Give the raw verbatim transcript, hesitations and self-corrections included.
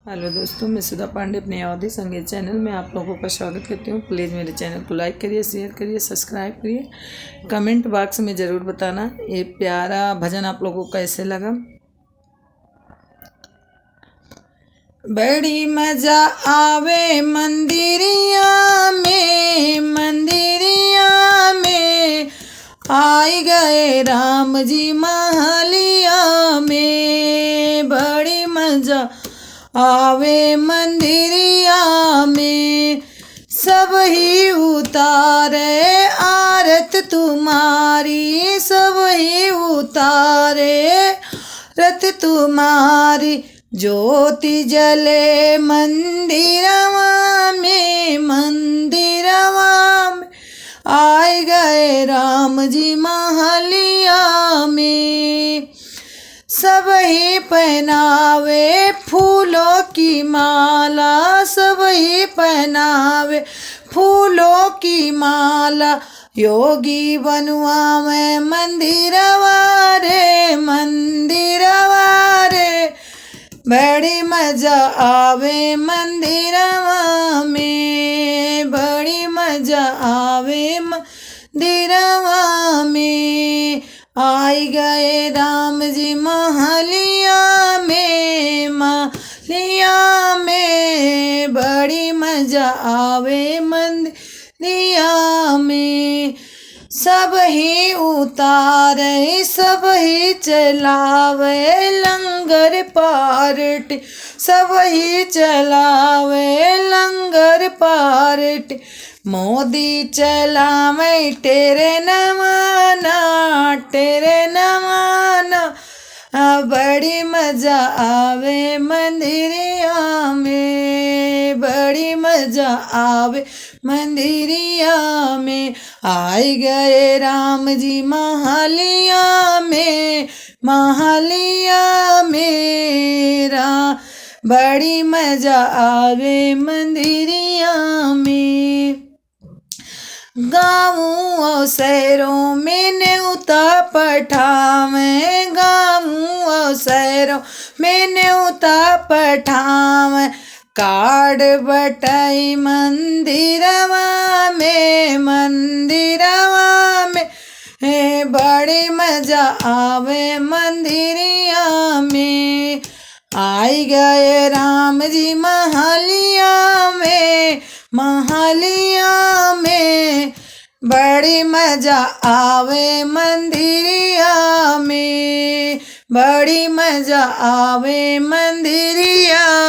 हेलो दोस्तों, मैं सुधा पांडे अपने अवधी संगीत चैनल में आप लोगों का स्वागत करती हूँ। प्लीज मेरे चैनल को लाइक करिए, शेयर करिए, सब्सक्राइब करिए। कमेंट बॉक्स में ज़रूर बताना ये प्यारा भजन आप लोगों को कैसे लगा। बड़ी मजा आवे मंदिरिया में, मंदिरिया में, आई गए राम जी महलिया में। बड़ी मजा आवे मंदिरिया में, सब ही उतारे आरत तुम्हारी, सब ही उतारे आरत तुम्हारी। ज्योति जले मंदिरवा में, मंदिरवा में, आए गए राम जी महलिया में। सब ही पहनावे फूलों की माला, सब ही पहनावे फूलों की माला। योगी बनवावे मंदिरवा रे, मंदिरवा रे। बड़ी मजा आवे मंदिरवा में, बड़ी मजा आवे मंदिरवा में। आई गए राम जी महलिया में, महलिया में। बड़ी मजा आवे मंदिरिया में। सब ही उतारे, सब ही चलावे लंगर पार्टी, सब ही चलावे लंगर पार्टी। मोदी चलावे ट्रेनवा ना, ट्रेनवा ना। आ, बड़ी मजा आवे मंदिरिया में, बड़ी मजा आवे मंदिरिया में। आई गए राम जी महलिया में, महलिया में। रा-, बड़ी मजा आवे मंदिरिया में। गाँव और शहरों में नेवता पठावे, गाँव और शहरों में नेवता पठावे। कार्ड बटाई मंदिरवा में, मंदिरवा में। हे, बड़ी मजा आवे मंदिरिया में। आई गए राम जी महलिया में, महलिया में। बड़ी मजा आवे मंदिरिया में, बड़ी मजा आवे मंदिरिया